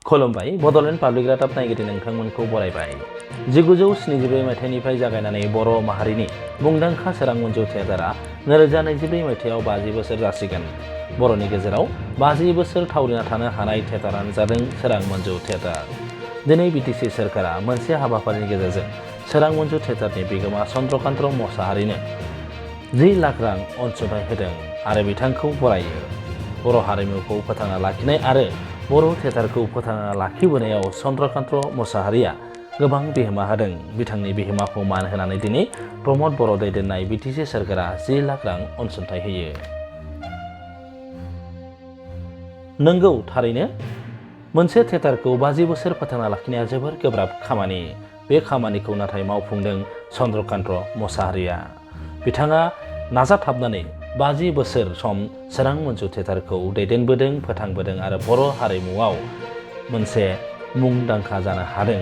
खुलुमबाय बड'लेण्ड पाब्लिक रादाब नायगिरि नोंथांमोनखौ बरायबाय। 1974 मायथाइनिफ्राय जागायनानै बर' माहारिनि मुंदांखा सोरां मन्जु थियेटारआ 2024 मायथाइयाव 50 बोसोर जासिगोन। बर'नि गेजेराव 50 बोसोर थावरिना थानो हानाय थियेटारानो जादों सोरां मन्जु थियेटार। दिनै बिटिसि सोरखारा मोनसे हाबाफारिनि गेजेरजों सोरां मन्जु थियेटारनि बिगोमा चन्द्रकान्त मोसाहारिनो 10 लाख रां अनसुंथाइ होदों आरो बिथांखौ बरायो। बर' हारिमुखौ फोथांना लाखिनाय आरो बर' थियेटारखौ फोथांना लाखिबोनायाव चन्द्रकान्त मोसाहारिया गोबां बिहोमा होदों। बिथांनि बिहोमाखौ मान होनानै दिनै प्रमद बर' दैदेननाय बिटिसि सोरखारा 10 लाख रां अनसुंथाइ होयो। नंगौ, थारैनो मोनसे थियेटारखौ 50 बोसोर फोथांना लाखिनाया जोबोर गोब्राब खामानि। बे खामानिखौ नाथाय मावफुंदों चन्द्रकान्त मोसाहारिया। बिथाङा नाजाथाबनानै 50 बोसोर सम सोरां मन्जु थियेटारखौ दैदेनबोदों, फोथांबोदों आरो बर' हारिमुआव मोनसे मुंदांखा जानो हादों।